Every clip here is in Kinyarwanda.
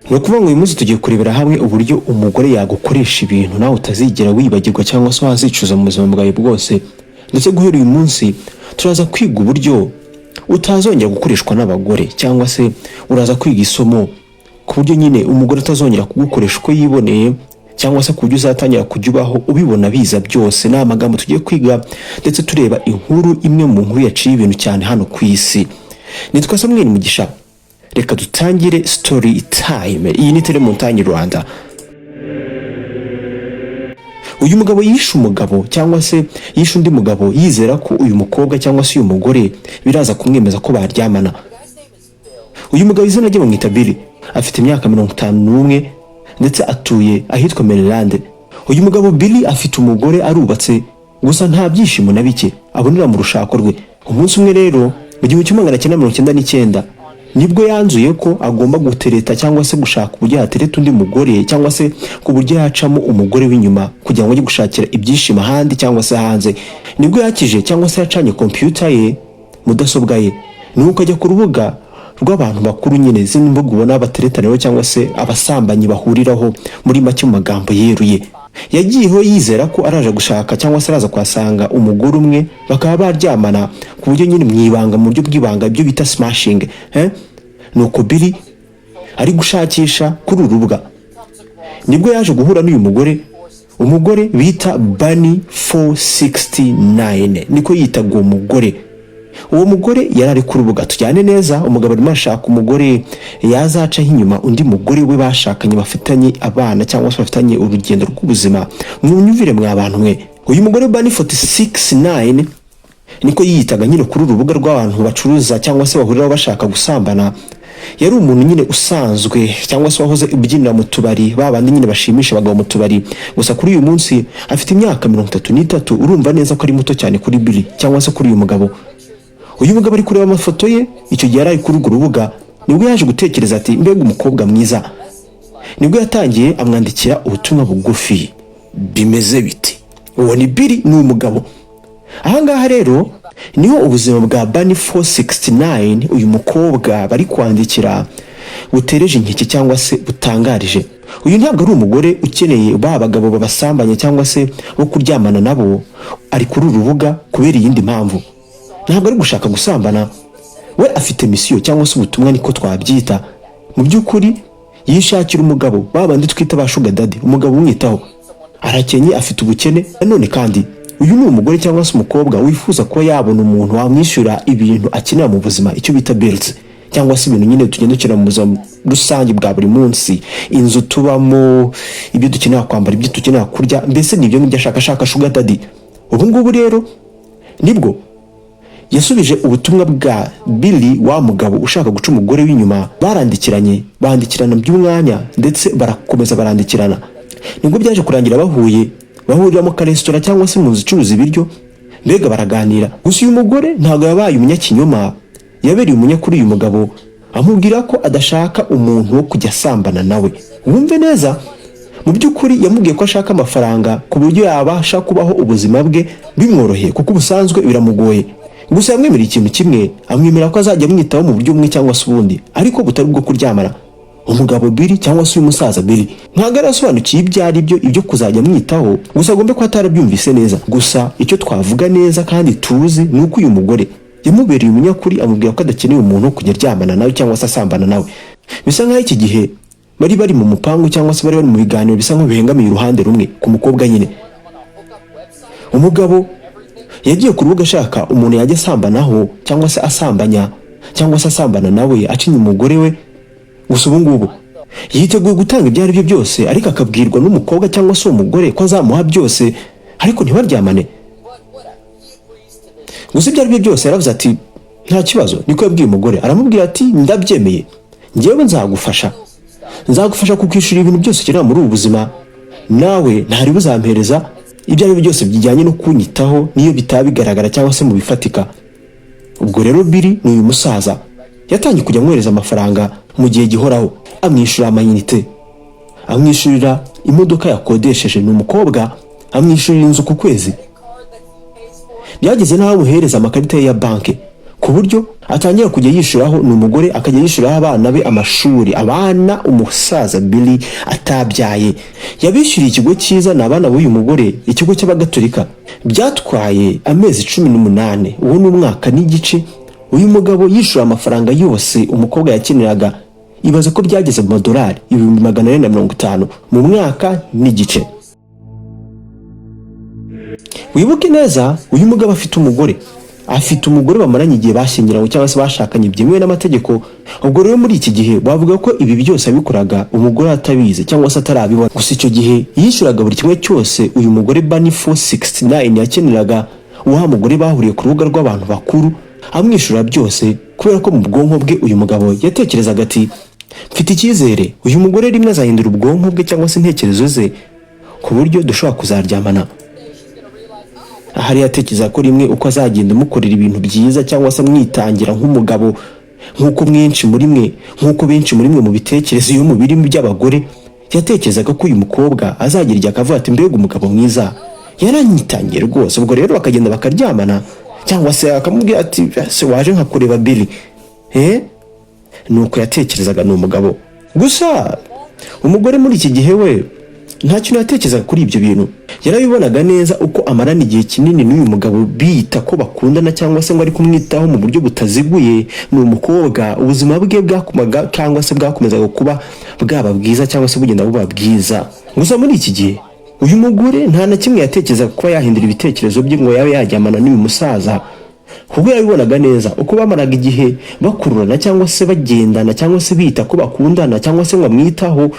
Ni ukuvuga ngo uyu munsi tugiye kurebera hamwe uburyo umugore yagukoresha ibintu nawe utazigera wibagirwa cyangwa se wazicuza mu buzima bwawe bwose. Ndetse guhera uyu munsi turaza kwiga uburyo utazongera gukoreshwa n'abagore, cyangwa se uraza kwiga isomo ku buryo nyine umugore atazongera kugukoresha uko yiboneye, cyangwa se ku buryo uzatangira kujya ubaho ubibona biza byose. Ni amagambo tugiye kwiga, ndetse tureba inkuru imwe mu nkuru yaciye ibintu cyane hano ku isi. Nitwa Samuel Mugisha, reka dutangire story time. Iyi ni Telemontagne Rwanda. Uyu mugabo yishe umugabo, cyangwa se yishe undi mugabo, yizera ko uyu mukobwa cyangwa se uyu mugore biraza kumwemeza ko baryamana. Uyu mugabo izina rye bamwita Billy, afite imyaka 51 ndetse atuye ahitwa Maryland. Uyu mugabo Billy afite umugore, arubatse, gusa nta byishimo na bike abonera mu rushako rwe. Umunsi umwe rero mu 1999 nibwo yanzuye ko agomba gutereta, cyangwa se gushaka uburyo yatereta undi mugore, cyangwa se ku buryo yacamo umugore w'inyuma kugira ngo ajye gushakira ibyishimo ahandi cyangwa se hanze. Nibwo yakije cyangwa se yacanye kompiyuta ye, mudasobwa ye, nuko ajya ku rubuga rw'abantu bakuru nyine, zino mbuga ubona bateretaniraho cyangwa se abasambanyi bahuriraho. Muri make, mu magambo yeruye, yagiyeho yizera ko araje gushaka cyangwa se araza kuhasanga umugore umwe bakaba baryamana ku buryo nyine mu ibanga, mu buryo bw'ibanga, ibyo bita smashing, eh? Nuko Billy ari gushakisha kuri uru rubuga nibwo yaje guhura n'uyu mugore, umugore bita Bunny 469, niko yitaga uwo mugore. Uwo mugore yari ari ku rubuga. Tujyane neza, umugabo arimo arashaka umugore yazacaho inyuma undi mugore we bashakanye, bafitanye abana cyangwa se bafitanye urugendo rw'ubuzima. Mwunyumvire mwa bantu mwe, uyu mugore Bunny 469, niko yiyitaga nyine kuri uru rubuga rw'abantu bacuruza cyangwa se bahuriraho bashaka gusambana, yari umuntu nyine usanzwe cyangwa se wahoze ubyinira mu tubari, ba bandi nyine bashimisha abagabo mu tubari. Gusa kuri uyu munsi afite imyaka 33. Urumva neza ko ari muto cyane kuri Billy cyangwa se kuri uyu mugabo. Uyu mugabo ari kureba amafoto ye icyo gihe yari ari kuri urwo rubuga, nibwo yaje gutekereza ati: "Mbega umukobwa mwiza!" Nibwo yatangiye amwandikira ubutumwa bugufi. Bimeze biti? Uwo ni Billy, ni umugabo. Ahangaha rero niho ubuzima bwa Bunny 469, uyu mukobwa bari kwandikira, butereje inkeke cyangwa se butangarije. Uyu ntabwo ari umugore ukeneye ba bagabo babasambanya cyangwa se bo kuryamana nabo. Ari kuri uru rubuga kubera iyindi mpamvu, ntabwo ari gushaka gusambana. We afite mission cyangwa se ubutumwa, niko twabyita. Mu by'ukuri yishakira umugabo, ba bandi twita ba sugar daddy, umugabo umwitaho. Arakenye, afite ubukene. Nanone kandi uyu ni umugore cyangwa se umukobwa wifuza kuba yabona umuntu wamwishyura ibintu akenera mu buzima, icyo bita bills, cyangwa se ibintu nyine tugenda dukenera mu buzima rusange bwa buri munsi, inzu tubamo, ibyo dukenera kwambara, ibyo dukenera kurya, mbese ni ibyo ngibyo ashaka, ashaka sugar daddy. Ubu ngubu rero nibwo yasubije ubutumwa bwa Billy, wa mugabo ushaka guca umugore w'inyuma. Barandikiranye, bandikirana by'umwanya, ndetse barakomeza barandikirana. Nibwo byaje kurangira bahuye, bahurira mu karesitora cyangwa se mu nzu icuruza ibiryo, mbega baraganira. Gusa uyu mugore ntabwo yabaye umunyakinyoma, yabereye umunyakuri uyu mugabo, amubwira ko adashaka umuntu wo kujya asambana nawe. Wumve neza, mu by'ukuri yamubwiye ko ashaka amafaranga ku buryo yabasha kubaho ubuzima bwe bimworoheye, kuko ubusanzwe biramugoye. Gusa yamwemereye ikintu kimwe, amwemerera ko azajya amwitaho mu buryo bumwe cyangwa se ubundi, ariko butari ubwo kuryamana. Umugabo Billy cyangwa se uyu musaza Billy ntabwo yari asobanukiwe ibyo ari byo, ibyo kuzajya amwitaho. Gusa agombe kuba atarabyumvise neza. Gusa icyo twavuga neza kandi tuzi ni uko uyu mugore yamubereye umunyakuri, amubwira ko adakeneye umuntu wo kujya aryamana nawe cyangwa se asambana nawe. Bisa nk'aho iki gihe bari bari mu mupangu cyangwa se bari bari mu biganiro bisa nk'aho bihengamiye uruhande rumwe ku mukobwa nyine. Umugabo yagiye ku rubuga ashaka umuntu yajya asambanaho cyangwa se asambanya cyangwa se asambana nawe, acinya umugore we. Gusa ubu ngubu yiteguye gutanga ibyo ari byo byose, ariko akabwirwa n'umukobwa cyangwa se uwo mugore ko azamuha byose ariko ntibaryamane. Gusa ibyo ari byo byose yaravuze ati: "Nta kibazo." Niko yabwiye umugore, aramubwira ati: "Ndabyemeye, njyewe nzagufasha, nzagufasha kukwishyura ibintu byose ukenera muri ubu buzima. Nawe ntari buzampereza ibyo ari byo byose bijyanye no kunyitaho, niyo bitaba bigaragara cyangwa se mu bifatika." Ubwo rero Billy ni uyu musaza yatangiye kujya amwohereza amafaranga mu gihe gihoraho, amwishyura amayinite, amwishyurira imodoka yakodesheje, ni umukobwa, amwishyurira inzu ku kwezi. Byageze n'aho amuhereza amakarita ye ya banki ku buryo atangira kujya yishyuraho, ni umugore, akajya yishyuraho abana be amashuri, abana umusaza Billy atabyaye. Yabishyuriye ikigo cyiza, ni abana b'uyu mugore, ikigo cy'abagatolika. Byatwaye amezi 18, uwo ni umwaka n'igice, uyu mugabo yishyura amafaranga yose umukobwa yakeneraga. Ibaze ko byageze mu madolari 450,000 mu mwaka n'igice. Wibuke neza, uyu mugabo afite umugore bamaranye igihe, bashyingiranywe cyangwa se bashakanye byemewe n'amategeko. Ubwo rero muri iki gihe bavuga ko ibi byose yabikoraga umugore atabizi cyangwa se atarabibona. Gusa icyo gihe yishyuraga buri kimwe cyose uyu mugore Bani 469 yakeneraga, wa mugore bahuriye ku rubuga rw'abantu bakuru, amwishyura byose kubera ko mu bwonko bwe uyu mugabo yatekerezaga ati: "Mfite icyizere, uyu mugore rimwe azahindura ubwonko bwe cyangwa se intekerezo ze ku buryo dushobora kuzaryamana." Ahari yatekereza ko rimwe uko azagenda amukorera ibintu byiza cyangwa se amwitangira nk'umugabo, nk'uko benshi muri mwe mu bitekerezo iyo mu birimi by'abagore, yatekerezaga ko uyu mukobwa azagira igihe akavuga ati: "Mbega umugabo mwiza, yaranyitangiye rwose." Ubwo rero bakagenda bakaryamana, cyangwa se akamubwira ati: "Se waje nkakureba, Billy?" Nuko yatekerezaga, ni umugabo. Gusa umugore muri iki gihe we nta kintu yatekerezaga kuri ibyo bintu. Yarabibonaga neza uko amarana igihe kinini n'uyu mugabo biyita ko bakundana cyangwa se ngo ari kumwitaho mu buryo butaziguye. Ni umukobwa, ubuzima bwe bwakomaga cyangwa se bwakomezaga kuba bwaba bwiza cyangwa se bugenda buba bwiza. Gusa muri iki gihe uyu mugore nta na kimwe yatekerezaga kuba yahindura ibitekerezo bye ngo yabe yaryamana n'uyu musaza, kuko yabibonaga neza uko bamaraga igihe bakururana cyangwa se bagendana cyangwa se bita ko bakundana cyangwa se ngo amwitaho.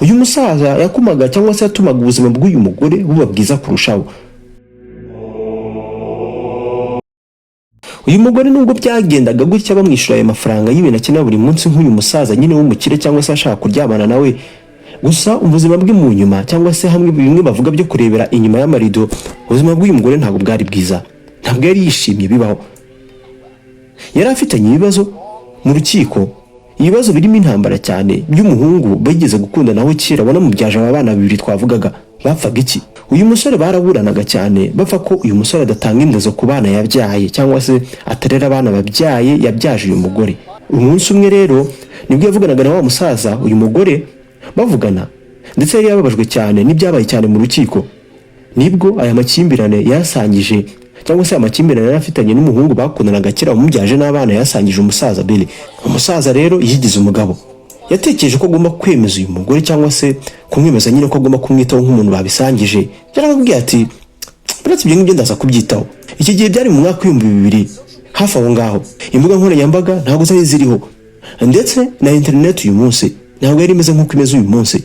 Uyu musaza yakumaga cyangwa se yatumaga ubuzima bw'uyu mugore buba bwiza kurushaho. Uyu mugore, nubwo byagendaga gutya, bamwishyura ayo mafaranga y'ibintu akenera buri munsi nk'uyu musaza nyine w'umukire cyangwa se ashaka kuryamana nawe, gusa ubuzima bwe mu nyuma cyangwa se hamwe bimwe bavuga byo kurebera inyuma y'amarido, ubuzima bw'uyu mugore ntabwo bwari bwiza, ntabwo yari yishimye bibaho. Yari afitanye ibibazo mu rukiko, ibibazo birimo intambara cyane by'umuhungu bigeze gukundanaho kera wanamubyaje aba bana babiri twavugaga. Bapfaga iki? Uyu musore baraburanaga cyane, bapfa ko uyu musore adatanga indezo ku bana yabyaye cyangwa se atarera abana babyaye yabyaje uyu mugore. Umunsi umwe rero nibwo yavuganaga na wa musaza, uyu mugore bavugana, ndetse yari yababajwe cyane n'ibyabaye cyane mu rukiko. Nibwo aya makimbirane yasangije cyangwa se amakimbirane yari afitanye n'umuhungu bakundanaga kera wamubyaje n'abana yasangije umusaza Billy. Umusaza rero yigize umugabo, yatekereje ko agomba kwemeza uyu mugore cyangwa se kumwemeza nyine ko agomba kumwitaho nk'umuntu babisangije. Yaramubwiye ati: "Uretse ibyo ngibyo ndaza kubyitaho." Iki gihe byari mu mwaka w'2000 hafi aho ngaho. Imbuga nkoranyambaga ntabwo zari ziriho, ndetse na interineti uyu munsi ntabwo yari imeze nk'uko imeze uyu munsi.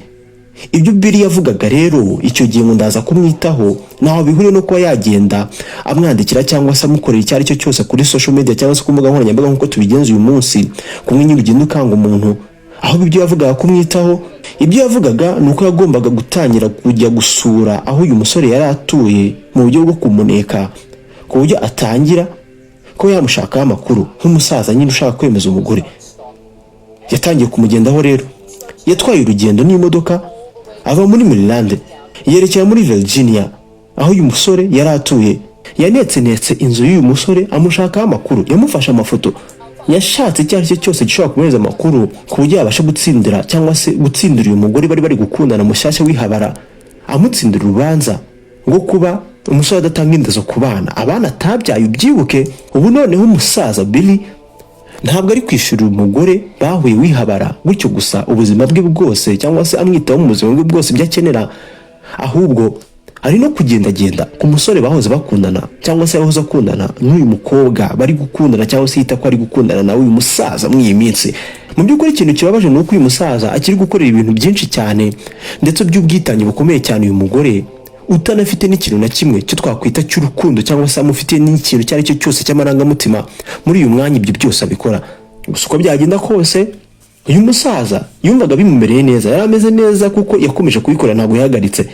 Ibyo Billy yavugaga rero icyo gihe ngo ndaza kumwitaho, ntaho bihuriye no kuba yagenda amwandikira cyangwa se amukorera icyo ari cyo cyose kuri social media cyangwa se ku mbuga nkoranyambaga nk'uko tubigenza uyu munsi, kumwe nyine ugenda ukanga umuntu. Ahubwo ibyo yavugaga kumwitaho, ibyo yavugaga ni uko yagombaga gutangira kujya gusura aho uyu musore yari atuye mu buryo bwo kumuneka, ku buryo atangira ko yamushakaho amakuru nk'umusaza nyine ushaka kwemeza umugore. Yatangiye kumugendaho rero. Yatwaye urugendo n'imodoka ava muri Maryland yerekera muri Virginia aho uyu musore yari atuye. Yanetsenetse inzu y'uyu musore amushakaho amakuru, yamufashe amafoto, yashatse icyo ari cyo cyose gishobora kumuhereza amakuru ku buryo yabasha gutsindira cyangwa se gutsindira uyu mugore bari bari gukundana mushyashya w'ihabara, amutsindira urubanza rwo kuba umusore adatanga indezo ku bana, abana atabyaye. Ubyibuke, ubu noneho umusaza Billy ntabwo ari kwishyurira umugore bahuye wihabara gutyo gusa ubuzima bwe bwose cyangwa se amwitaho mu buzima bwe bwose ibyo akenera, ahubwo ari no kugendagenda ku musore bahoze bakundana cyangwa se yahoze akundana n'uyu mukobwa bari gukundana cyangwa se yita ko ari gukundana nawe uyu musaza muri iyi minsi. Mu by'ukuri ikintu kibabaje ni uko uyu musaza akiri gukorera ibintu byinshi cyane ndetse by'ubwitange bukomeye cyane uyu mugore utanafite n'ikintu na kimwe cyo twakwita cy'urukundo cyangwa se amufitiye n'ikintu icyo ari cyo cyose cy'amarangamutima muri uyu mwanya. Ibyo byose abikora gusa. Uko byagenda kose, uyu musaza yumvaga bimumereye neza, yari ameze neza kuko yakomeje kubikora, ntabwo yahagaritse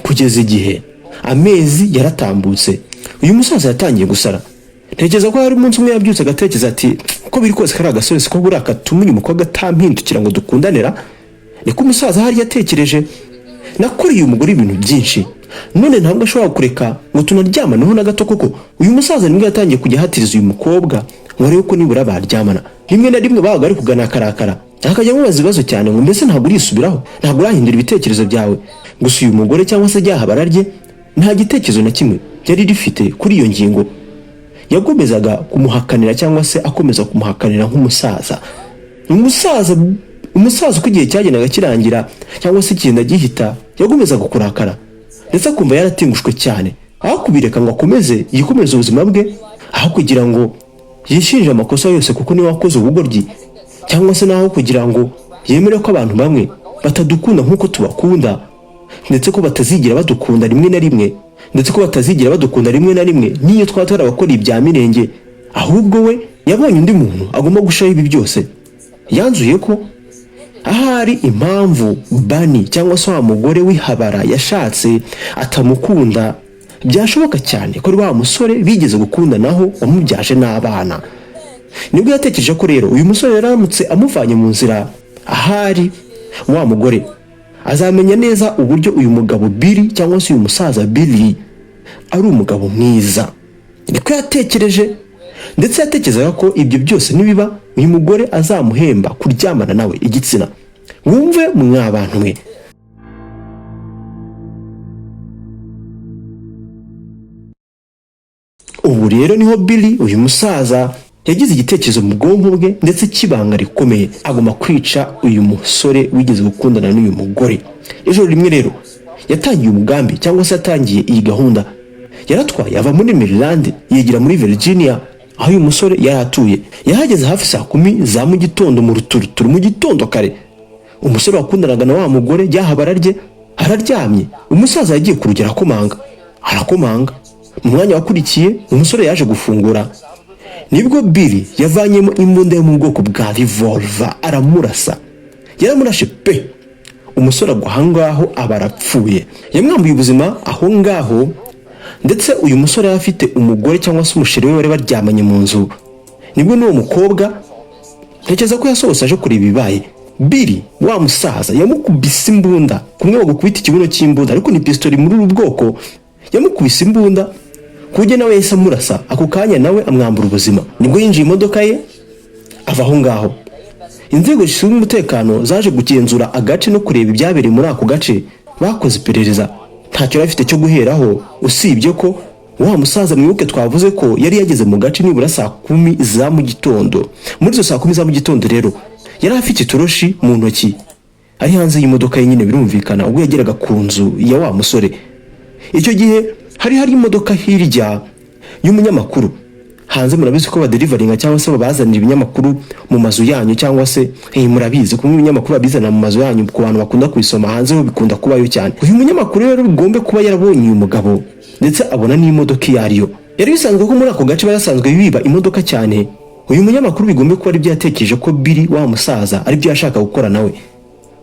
kugeza igihe amezi yaratambutse. Uyu musaza yatangiye gusara. Ntekereza ko hari umunsi umwe yabyutse agatekereza ati: "Uko biri kose kariya gasore siko buriya katuma uyu mukobwa atampindukira ngo dukundanira." Niko umusaza ahari yatekereje: "Nakoreye uyu mugore ibintu byinshi, none ntabwo ashobora kureka ngo tunaryamaneho na gato koko." Uyu musaza nibwo yatangiye kujya ahatiriza uyu mukobwa. ngo arebe ko nibura baryamana. Rimwe na rimwe babaga bari kugana akarakara, akajya amubaza ibibazo cyane ngo mbese ntabwo urisubiraho, ntabwo urahindura ibitekerezo byawe? Gusa uyu mugore cyangwa se ryahabara rye nta gitekerezo na kimwe ryari rifite kuri iyo ngingo. Yakomezaga kumuhakanira cyangwa se akomeza kumuhakanira nk'umusaza. Umusaza uko igihe cyagendaga kirangira cyangwa se kigenda gihita, yakomezaga kurakara ndetse akumva yaratengushwe cyane. Aho kubireka ngo akomeze yikomereze ubuzima bwe, aho kugira ngo yishinje amakosa yose kuko niwe wakoze ubugoryi, cyangwa se naho kugira ngo yemere ko abantu bamwe batadukunda nk'uko tubakunda, ndetse ko batazigera badukunda rimwe na rimwe, ndetse ko batazigera badukunda rimwe na rimwe n'iyo twaba twarabakora ibya mirenge, ahubwo we yabonye undi muntu agomba gushaho ibi byose. Yanzuye ko ahari impamvu Bani cyangwa se wa mugore w'ihabara yashatse atamukunda, byashoboka cyane ko ari wa musore bigeze gukundanaho wamubyaje n'abana. Nibwo yatekereje ko rero uyu musore yaramutse amuvanye mu nzira, ahari wa mugore azamenya neza uburyo uyu mugabo Billy cyangwa se uyu musaza Billy ari umugabo mwiza. Niko yatekereje, ndetse yatekerezaga ko ibyo byose nibiba uyu mugore azamuhemba kuryamana nawe igitsina. Wumve mwa bantu mwe. Ubu rero niho Billy uyu musaza yagize igitekerezo mu bwonko bwe ndetse cy'ibanga rikomeye, agomba kwica uyu musore wigeze gukundana n'uyu mugore. Ijoro rimwe rero yatangiye umugambi cyangwa se yatangiye iyi gahunda. Yaratwaye ava muri Maryland yegera muri Virginia aho uyu musore yari atuye. Yahageze hafi saa 10 za mu gitondo mu ruturuturu, mu gitondo kare. Umusore wakundanaga na wa mugore ryahabara rye araryamye. Umusaza yagiye ku rugero akomanga, arakomanga. Mu mwanya wakurikiye umusore yaje gufungura, nibwo Billy yavanyemo imbunda yo mu bwoko bwa revolver aramurasa. Yaramurashe pe, umusore agwa aho ngaho aba arapfuye. Yamwambuye ubuzima aho ngaho, ndetse uyu musore yari afite umugore cyangwa se umusheri we bari baryamanye mu nzu. Nibwo n'uwo mukobwa ntekereza ko yasohotse aje kureba ibibaye. Billy wa musaza yamukubise imbunda, kumwe bagukubita ikibuno cy'imbunda ariko ni pistori muri ubu bwoko. Yamukubise imbunda ku buryo nawe yahise amurasa ako kanya, nawe amwambura ubuzima. Nibwo yinjiye imodoka ye ava aho ngaho. Inzego zishinzwe umutekano zaje kugenzura agace no kureba ibyabereye muri ako gace. Bakoze iperereza, ntacyo yari afite cyo guheraho usibye ko wa musaza mwibuke twavuze ko yari yageze mu gace nibura saa 10 za mu gitondo. Muri izo saa 10 za mu gitondo rero yari afite itoroshi mu ntoki ari hanze y'imodoka ye nyine, birumvikana ubwo yageraga ku nzu ya wa musore. Icyo gihe hari imodoka hirya y'umunyamakuru hanze. Murabizi ko baderivaringa cyangwa se babazanira ibinyamakuru mu mazu yanyu, cyangwa se murabizi kumwe ibinyamakuru babizana mu mazu yanyu, ku bantu bakunda kubisoma hanze ho bikunda kubayo cyane. Uyu munyamakuru rero bigombe kuba yarabonye uyu mugabo ndetse abona n'imodoka iyo ariyo. Yari bisanzwe ko muri ako gace barasanzwe biba imodoka cyane. Uyu munyamakuru bigombe kuba aribyo yatekereje ko Billy wa musaza aribyo yashaka gukora nawe.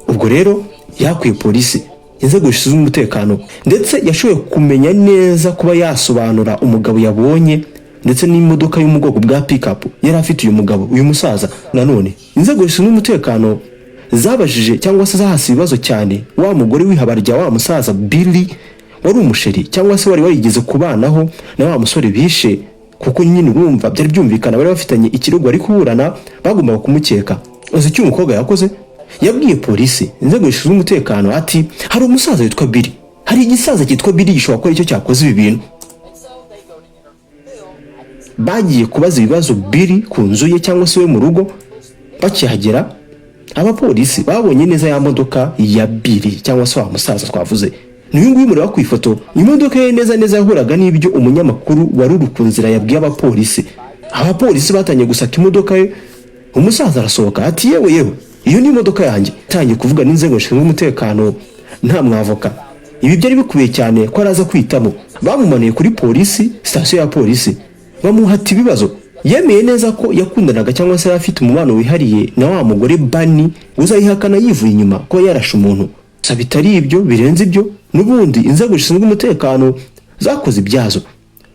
Ubwo rero yakwiye polisi, inzego zishinzwe umutekano, ndetse yashoboye kumenya neza kuba yasobanura umugabo yabonye ndetse n'imodoka yo mu bwoko bwa pickup yari afite uyu mugabo, uyu musaza. Nanone inzego zishinzwe umutekano zabajije cyangwa se zahase ibibazo cyane wa mugore w'ihabara rya wa musaza Billy wari umusheri cyangwa se wari warigeze kubanaho na wa musore bishe, kuko nyine urumva byari byumvikana bari bafitanye ikirego bari kuburana, bagombaga kumukeka. Uzi icyo umukobwa yakoze? Yabwiye polisi, inzego zishinzwe umutekano ati hari umusaza witwa Billy, hari igisaza cyitwa Billy gishobora kuba aricyo cyakoze ibi bintu. Bagiye kubaza ibibazo Billy ku nzu ye cyangwa se we mu rugo. Bakihagera abapolisi babonye neza ya modoka ya Billy cyangwa se wa musaza twavuze. N'uyu nguyu mureba ku ifoto, imodoka ye neza neza yahuraga n'ibyo umunyamakuru wari uri ku nzira yabwiye abapolisi. Abapolisi batangiye gusaka imodoka ye, umusaza arasohoka ati yewe yewe, iyo ni imodoka yanjye. Atangiye kuvuga n'inzego zishinzwe umutekano nta mwavoka. Ibi byari bikwiye cyane ko araza kwitamo. Bamumanuye kuri polisi, sitasiyo ya polisi, bamuhata ibibazo. Yemeye neza ko yakundanaga cyangwa se yari afite umubano wihariye na wa mugore Bani, uzayihakana yivuye inyuma ko yarashe umuntu. Gusa bitari ibyo, birenze ibyo, n'ubundi inzego zishinzwe umutekano zakoze ibyazo,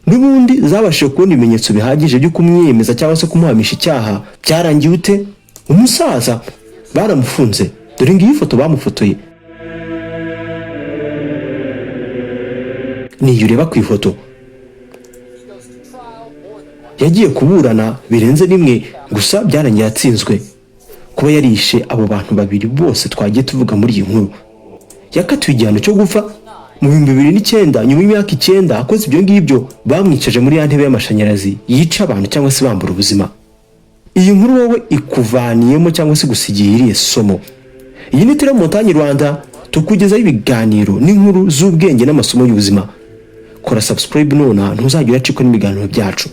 n'ubundi zabashije kubona ibimenyetso bihagije byo kumwiyemeza cyangwa se kumuhamisha icyaha. Byarangiye ute? Umusaza baramufunze. Dore ngiyi foto bamufotoye, niyo ureba ku ifoto. Yagiye kuburana birenze rimwe, gusa byarangiye atsinzwe kuba yarishe abo bantu babiri bose twagiye tuvuga muri iyi nkuru. Yakatiwe igihano cyo gupfa mu 2009, nyuma y'imyaka 9 akoze ibyo ngibyo. Bamwicaje muri ya ntebe y'amashanyarazi yica abantu cyangwa se bambura ubuzima. Iyi nkuru wowe ikuvaniyemo cyangwa se gusigiye irihe somo? Iyi ni Tele Montagne Rwanda, tukugezaho ibiganiro n'inkuru z'ubwenge n'amasomo y'ubuzima. Kora subscribe nona, ntuzajya uracikwa n'ibiganiro byacu.